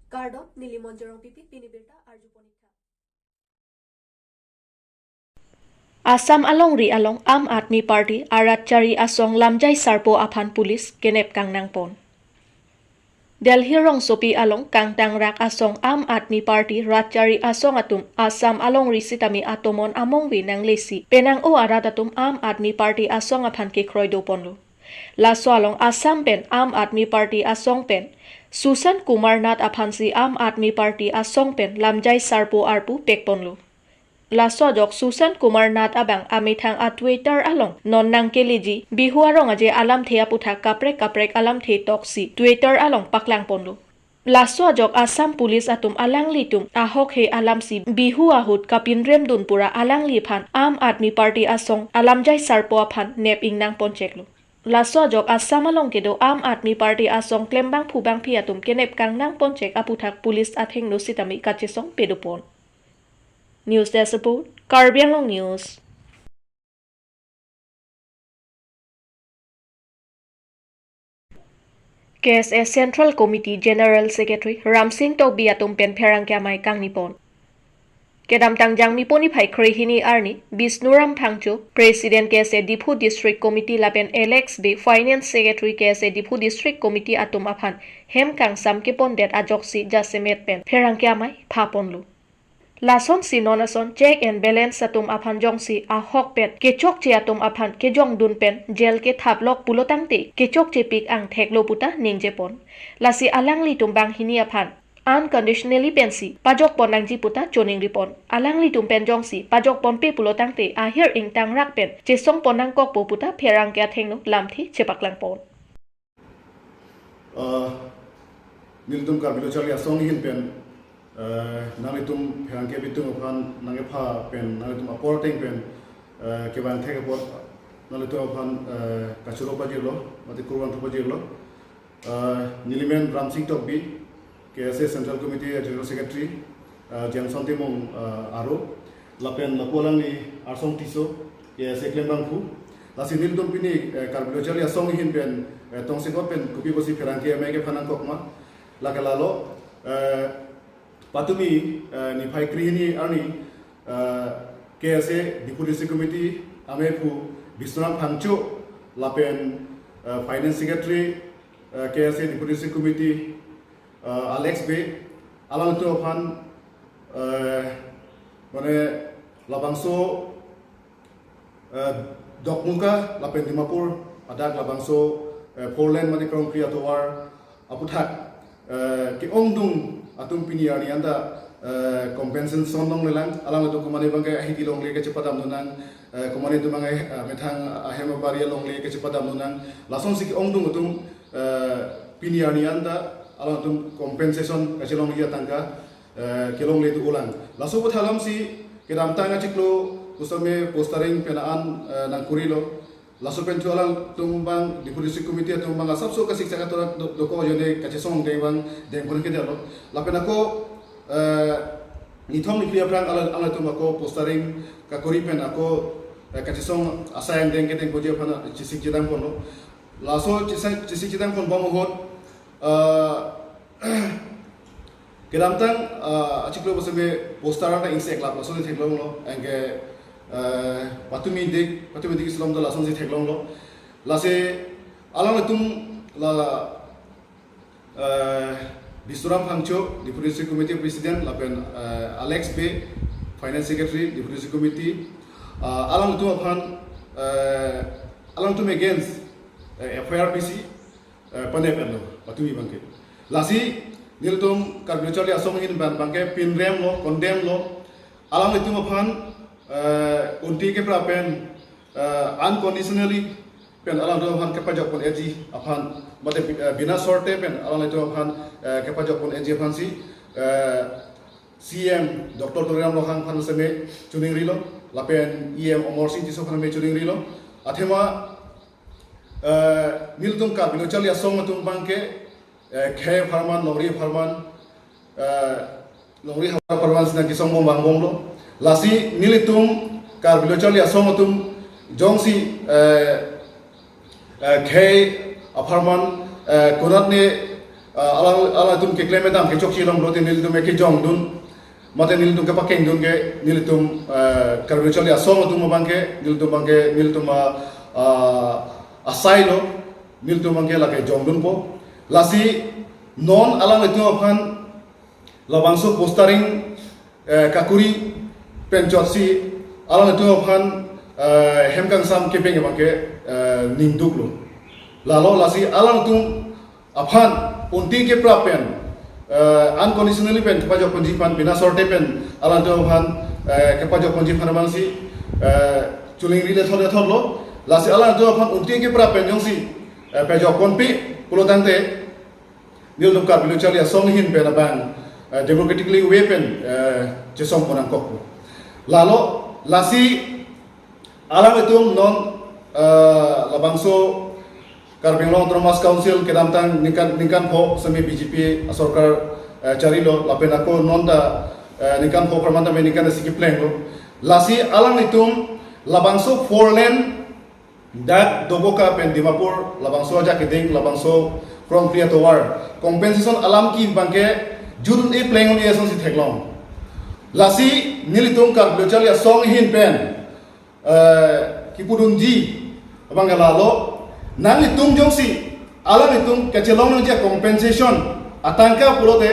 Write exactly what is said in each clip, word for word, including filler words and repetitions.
Kardom, neli Monjorong Pipi, pini birta arjupon ik tha. Assam alongri along Aam Aadmi Party arat chari asong lamjai sarpo aphan police kenep kangnangpon. Delhi rongsopi along kangtangrak asong Aam Aadmi Party rat chari asong atum Assam alongri sitame atomon amongve nanglesi penang-o arat atum Aam Aadmi Party asong aphan kekroi doponlo. Laso along Assam pen Aam Aadmi Party asong pen Sushan Kumar Nath aphansi Aam Aadmi Party asong pen lamjai sarpo arpu pekponlo. Laso ajok Sushan Kumar Nath abang amethang a-Twitter along non nangkeleji Bihu arong aje alamthe aputhak kaprek kaprek alamthe toksi Twitter along paklangponlo. Laso ajok Assam Police atum alanglitum ahokhe alamsi Bihu ahut kapinremdun pura alangliphan Aam Aadmi Party asong alamjai sarpo aphan nep ingnangponcheklo. Laso ajok Assam along kedo Aam Aadmi Party asong klembangphu bangphi atum kenep kangnangponchek aputhak police athengno sitame kachesong pedopon. News Desk Report, Karbi Anglong News. K S A Central Committee General Secretary Ramsing Tokbi atum pen pherangke amei kangnipon. Kedamtang Jangmi poni phai krehini arni, Bisnuram Phangcho, President K S A Diphu District Committee lapen Alex Bey, Finance Secretary K S A Diphu District Committee atum aphan hem kangsam kepondet ajoksi jasemet pen pherangke amei phaponlo. Lasonsi non ason check and balance atum aphan jongsi ahokpet kechokche atum aphan kejongdun pen jail kethaplok pulotangte kechokchepik angtheklo puta ningjepon. Lasi alanglitum banghini aphan unconditionally pensi pajokpon nangji puta choningripon. Alanglitum pen jongsi pajokponpe pulotangte ahir ingtangrak pen chesongpon nangkokpo puta pherangke athengno lamthe chepaklangpon. Ah, nelitum Karbi Lo-charli Asong ahin pen, ah, nanglitum pherangke abitung aphan nangkepha pen, nanglitum apor ateng pen, ah, kevang thek apot nanglitum aphan, ah, kachoro pajirlo, mate kurvangthu pajirlo. Ah, nelimen Ramsing Tokbi, K S A Central Committee General Secretary, ah, Jameson Timung, ah, aro, lapen lapu alangli Arsong Tisso, K S A klembangphu. Lasi nelitum pini, eh, Karbi Lo-charli Asong ahin pen, eh, tongsekot pen kopi pusi pherangke amei kepha nangkok ma. Lake lalo, eh, patumi, eh, niphai krehini arni, eh, K S A Diphu District Committee ameiphu Bisnuram Phangcho lapen, eh, Finance Secretary, eh, K S A Diphu District Committee, eh, Alex Bey, alangtum aphan, eh, mane labangso, eh, Dokmoka lapen Dimapur adak labangso, eh, four lane mate krongkri atovar aputhak, eh, ke-ongdung atum pini arni anta, eh, compensation longlelang, alangtum komane abangke ahidi longle kachepadamdun nang, eh, komane atum abangke, eh, methang ahem abari longle kachepadamdun nang. Lasonsi ke-ongdung atum, eh, pini arni anta alangtum compensation kachelongji atangka, eh, kelongle dolang. Laso aphuthak alamsi kedamtang achiklo pusitame postering pen an, eh, nangkorilo. Laso pen thu alangtum abang Diphu District Committee atum abang asapso kasik chaka tora do-, dokok ajoine kachesong deng abang dengpon kedetlo. Lapen ako, eh, nithom niphli aphrang ala-, alangtum ako postering kakori pen ako, eh, kachesong asai angdeng kedengponji aphan chesik chedangponlo. Laso chesik, chesik chedangponbom ahut, eh, kedamtang, eh, achiklo pusitame poster ta ingseklap, laso si theklonglo, anke, eh, patumi dik, patumi dik islom ta lasonsi theklonglo. Lasi alanglitum la, eh, Bisnuram Phangcho, Diphu District Committee President, lapen, eh, Alex Bey, Finance Secretary, Diphu District Committee, eh, alangtum aphan, eh, alangtum against, eh, F I R pisi, eh, panep-etlo, patumi abangke. Lasi, nelitum Karbi Lo-charli Asong ahin pen abangke pinremlo, condemn-lo, alanglitum aphan, eh, unti kepra pen, eh, unconditionally pen alangtum aphan kepajokpon-etji aphan, mate bi-, eh, bina sorte pen alanglitum aphan, eh, kepajokpon-etji aphansi, eh, C M Doctor Tuliram Ronghang aphan seme choningrilo, lapen E M Amarsing Tisso aphan me choningrilo. Athema, eh, nelitum Karbi Lo-charli Asong atum abangke, eh, khei apharman, longri apharman, eh, longri havar apharman si nangkesongbom vangbomlo. Lasi nelitum Karbi Lo-charli Asong atum jongsi, eh, eh, khei apharman, eh, konatne, ah, alang, alangtum keklem kedam kechokche longlo te nelitum ke jongdun, mate nelitum kepakengdun ke nelitum, eh, Karbi Lo Charli Asong atum abang ke, nelitum abang ke, nelitum, ah, ah, asai lo, nelitum abang ke lake jongdunpo. Lasi non alanglitum aphan labangso posturing, eh, kakuri pen chotsi alanglitum aphan, eh, hem kangsam kepeng abang ke, eh, ningduklo. Lalo lasi alangtum aphan unti keprap pen, eh, unconditionally pen kepajok ponji aphan, bina sorte pen alangtum aphan, eh, kepajok ponji aphan abangsi, eh, chulingri le thot le thotlo. Lasi alangtum aphan unti keprap pen jongsi, eh, pajok ponpe pulo tangte, nelitum Karbi Lo Charli Asong ahin pen abang, eh, democratically way pen, eh, chesong pon nangkokpo. Lalo lasi alanglitum non, eh, labangso Karbi Anglong Autonomous Council kedamtang ningkan, ningkan pho semi B J P asorkar, eh, charilo, lapen ako non ta, eh, ningkan pho apharman ta ningkan isi keplenglo. Lasi alanglitum labangso four lane dak Doboka pen Dimapur labangso ajak keding, labangso krongpri atovar compensation alam ki abang ke jun e pleng un-e asonsi theklong. Lasi nelitum Karbi Lo Charli Asong ahin pen, eh, kipudunji abang ke lalo, nanglitum jongsi alanglitum kachelong nangji compensation atangka pulote,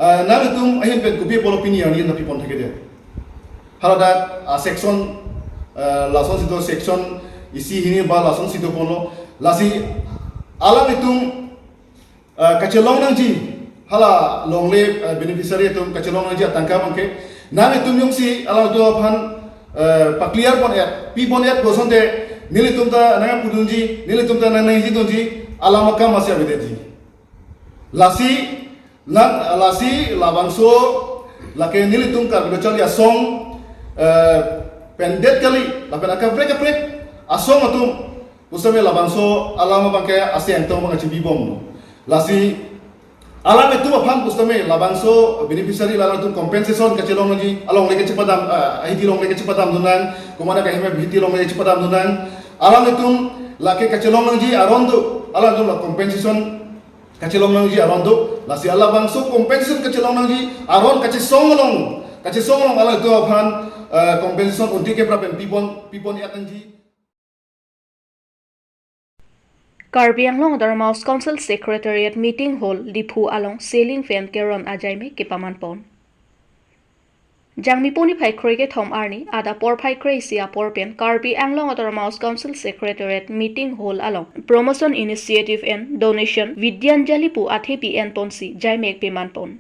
eh, nanglitum ahin pen kopi pulo pini arni nangpipon thekthedet. Haladak, ah, section, eh, lasonsi do section isi hini ba lasonsi doponlo. Lasi alanglitum, eh, kachelong nangji, hala longle, eh, beneficiary atum kachelong nangji atangka abang ke nanglitum jongsi alangtum aphan, eh, pa-clear pon-et, pipon-et pu asonte nelitum ta nangpudunji, nelitum ta nangji dunji, alam akam masi avedetji. Lasi, na, lasi labangso lake nelitum Karbi Lo Charli Asong, eh, pendet kali, lapen akaprek kaprek asong atum pusitame labangso alam abang ke asi angtong abang kachebibomlo. Lasi alanglitum aphan pusitame labangso beneficiary alanglitum compensation kachelong nangji, alongle kachepadam, eh, ahiti longle kachepadam dunnang, komane kaheme ahiti longle kachepadam dunnang. Alanglitum lake kachelong nangji aron do, alanglitum la compensation kachelong nangji aron do. Lasi labangso compensation kachelong nangji aron kachesong along, kachesong along alanglitum aphan, eh, compensation unti keprap pen pipon, pipon-et nangji. Karbi Anglong Autonomous Council Secretariat Meeting Hall, Diphu along ceiling fan keron ajaimek kepaman pon. Jangmi puni phai kre kethom arni, adap porphai kre isi apor pen Karbi Anglong Autonomous Council Secretariat Meeting Hall along Promotion Initiative and Donation Vidyanjali pu athepi enponsi jaimek peman pon.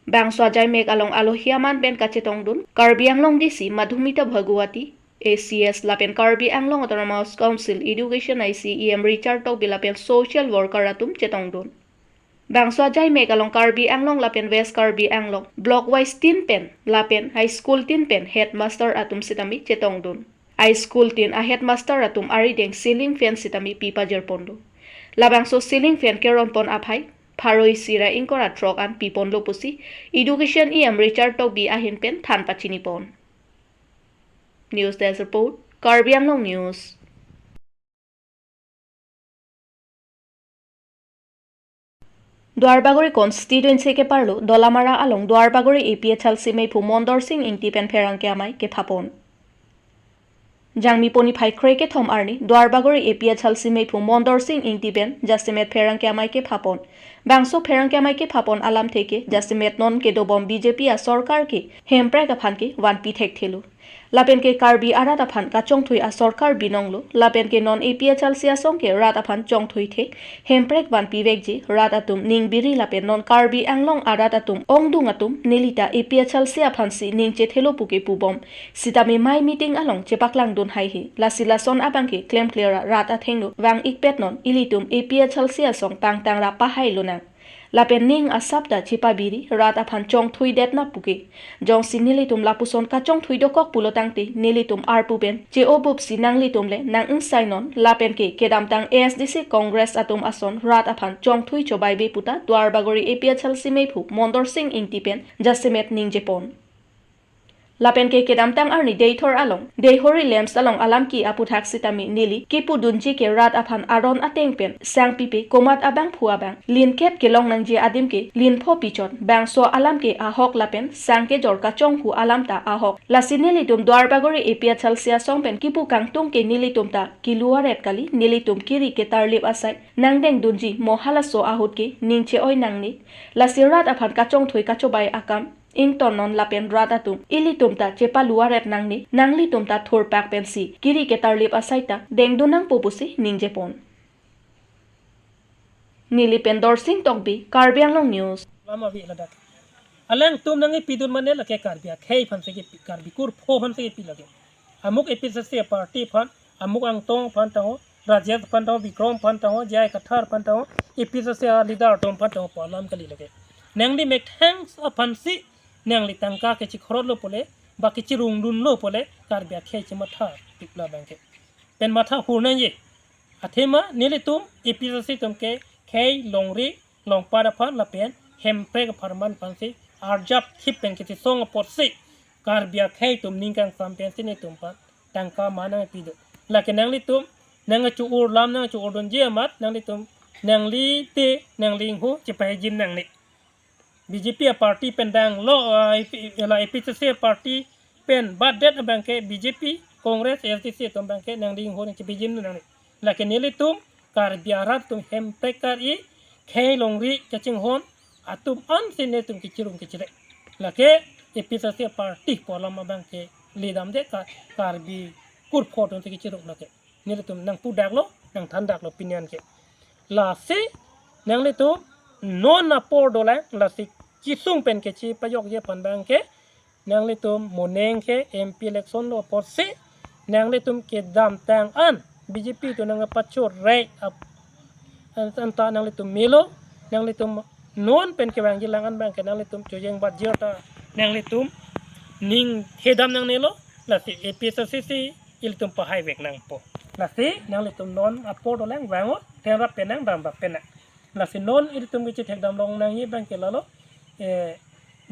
Bangso ajaimek along alohi aman pen kachetongdun Karbi Anglong D C Madhumita Bhagwati, A C S lapen Karbi Anglong Autonomous Council Education I C E M Richard Tokbi lapen social worker atum chetongdun. Bangso ajaimek along Karbi Anglong lapen West Karbi Anglong block wise tin pen lapen high school tin pen headmaster atum sitame chetongdun. High school tin a headmaster atum arideng ceiling fan sitame pipajirponlo. Labangso ceiling fan keron pon aphai pharo isi ra ingkoi ra throk an piponlo pusi Education E M Richard Tokbi ahin pen than pachini pon. News Desk Report, Karbi Anglong News. Duarbagori constituency keparlo Dolamara along Duarbagori A P H L C meiphu Mondor Sing Ingti pen pherangke amei kephapon. Jangmi puni phai kre kethom arni Duarbagori A P H L C meiphu Mondor Sing Ingti pen jasemet pherangke amei kephapon. Bangso pherangke amei kephapon alamthe ke jasemet non kedobom B J P asorkar ke Hemprek aphan ke vanpi thekthelo. Lapen ke Karbi arat aphan kachongthui asorkar binonglo, lapen ke non A P H L C asong ke rat aphan chongthui thek, Hemprek vanpi vekji, rat atum ning biri lapen non Karbi Anglong arat atum ongdung atum nelita A P H L C aphansi ning chethelo puke pubom. Sitame mei meeting along chepaklangdun haihe. Lasi lason abang ke klemkle ra rat athengno vang-ikpet non ilitum A P H L C asong pangtang ra pahai lonang. Lapen ning asap ta chepabiri rat aphan chongthui detna puke. Jongsi nelitum lapuson kachongthui dokok pulo tangte nelitum arpu pen che-obupsi nanglitum le nang ingsai non lapen ke kedamtang A S D C Congress atum ason rat aphan chongthui chobaibe puta Duarbagori A P H L C meiphu Mondor Sing Ingti pen jasemet ningjepon. Lapen ke kedamtang arni Deithor along Deihori Lamps along alam ke aputhak sitame neli kipudunji ke rat aphan aron ateng pen sang pipe komat abangphu abang linkep kelong nangji adim ke linpho pichot bangso alam ke ahok lapen sang kejor kachonghu alam ta ahok. Lasi nelitum Duarbagori A P H L C asong pen kipu kangtung ke nelitum ta kiluaret kali, nelitum kiri ketarlip asai nangdengdunji mo halaso ahut ke ningje-oi nangne. Lasi rat aphan kachongthui kachobai akam ingtonnon lapen rat atum ilitum ta chepaluaret nangne, nanglitum ta thurpak pensi kiri ketarlip asai ta dengdun nangpo pusi ningjepon. Neli pen Dorsing Tokbi, Karbi Anglong News. Lama bi ladak. Alangtum nangkipidun mane lake Karbi akhei aphan si kipi, Karbi kurpho aphan si kipi lake. Amuk A P H L C party aphan, amuk Angtong aphan ta ho, Rajesh aphan ta ho, Bikram aphan ta ho, J I Kathar aphan ta ho, A P H L C leader atum aphan ta ho pu alam kali lake. Nangli methang aphan si nangli tangka kechikhokrotlo pule, ba kechirungdunlo pule, Karbi akhei chematha pik la abangke. Pen matha hur nangji. Athema nelitum A P H L C atum ke khei longri longpat aphan lapen hemprek apharman aphan si arjap thip pen kethesong apotsi Karbi akhei atum ning kangsam pensi netum aphan tangka ma nangpidun. Lake nanglitum nangcho-ur lam nangcho-urdunji amat nanglitum nangli te nangli ingho chepahejim nangne. B J P aparty pen danglo, ah, A P, la A P H L C aparty pen batdet abangke B J P, Congress, A S D C atum abangke nangli ingho nangchepahejim nangne. Lake nelitum Karbi arat atum hemprek kar-i khei longri kachinghon atum ansi netum kechirung kechirek. Lake A P H L C party pu alam abangke ledamde ka Karbi kurpho atum si kechirung lake. Nelitum nangpudaklo, nangthandaklo pinian ke. Lasi nanglitum non apor dolang, lasi kesung pen kechipajokji aphan abangke nanglitum moneng ke M P election lo apotsi nanglitum kedamtang an B J P atum nangpachorek ap-, an-, anta nanglitum melo, nanglitum non pen kevangji lang an abangke nanglitum chojeng batjir ta nanglitum ning kedam nangnelo, lasi A P H L C si ilitum pahai vek nangpo. Lasi nanglitum non apor dolang vang-o, thengrap pen nang damrap pen nang. Lasi non ilitum kechethekdam long nangji abangke lalo, eh,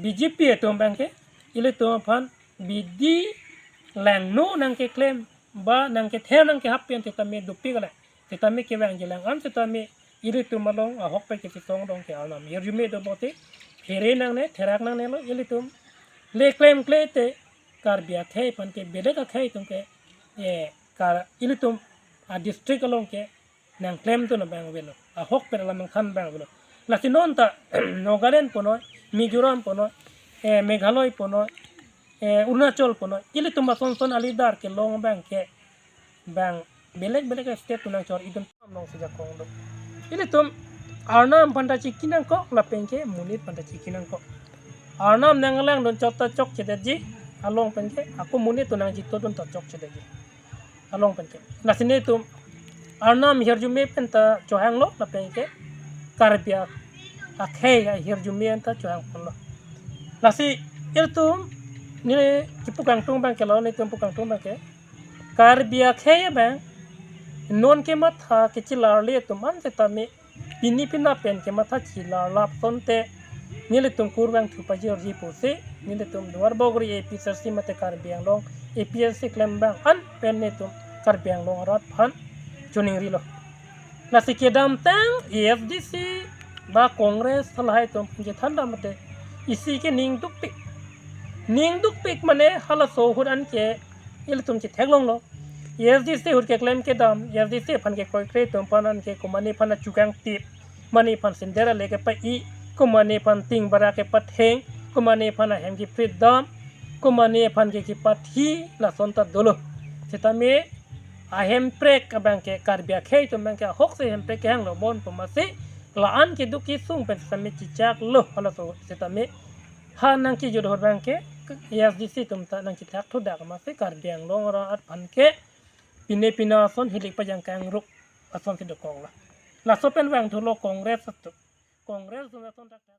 B J P atum abangke ilitum aphan bidi langno nangkeklem ba nangkether nangkehap pen sitame dopik alang. Sitame kevangji lang an sitame ilitum along ahok pen kethesong dong ke Arnam hirjume do bote, here nangne, therak nangnelo, ilitum le klemkle te Karbi akhei aphan ke belek akhei atum ke, eh, kar ilitum adistrict along ke nangklemdun abang avelo, ahok pen alam nangthan abang avelo. Lasi non ta Nagaland punoi, Mizoram punoi, eh, Meghalaya punoi, eh, Arunachal punoi, ilitum asonson aleader kelong abangke bang belek belek state atum nangchor-idun, tam long si jakong do. Ilitum Arnam aphan ta chiki nangkok lapen ke monit aphan ta chiki nangkok. Arnam nanglangdun chot ta chokchedetji, along pen ke ako monit atum nangjitodun ta chokchedetji, along pen ke. Lasi netum Arnam hirjume pen ta chohanglo lapen ke Karbi akhei ahirjume pen ta chohangponlo. Lasi ilitum ne kipu kangtung abangke lo, netum pu kangtung abangke Karbi akhei abang non kematha kechelarle atum an sitame pini pina pen kematha chelarlap asonte nelitum kurvangthu pajirji pusi nelitum Duarbagori A P H L C mate Karbi Anglong A P H L C klem abang an pen netum Karbi Anglong arat aphan choningrilo. Lasi kedamtang A S D C ba Congress halahai atum aphan chethandam mate isi ke ning dukpik. Ning dukpik mane halaso ahut anke ilitum chetheklonglo. A S D C ahut keklem kedam, A S D C aphan kekroikre atum aphan anke komane aphan achukangtip, mane aphan sender ale kepa-i, komane aphan ting bara kepatheng, komane aphan ahem keprit dam, komane aphan ke kepathi, lason ta dolo. Sitame ahemprek abangke Karbi akhei atum abangke ahok si hemprek kehanglo bon pu amatsi la-an keduk kesung pen sitame chechaklo halaso sitame ha nangkejut ahut abangke A S D C atum ta nangkethak thudak amatsi Karbi Anglong arat aphan ke pine pina ason hilik pajang kangruk ason si dokoklo. Laso pen vangthulo Congress atum. Congress atum ason thakthak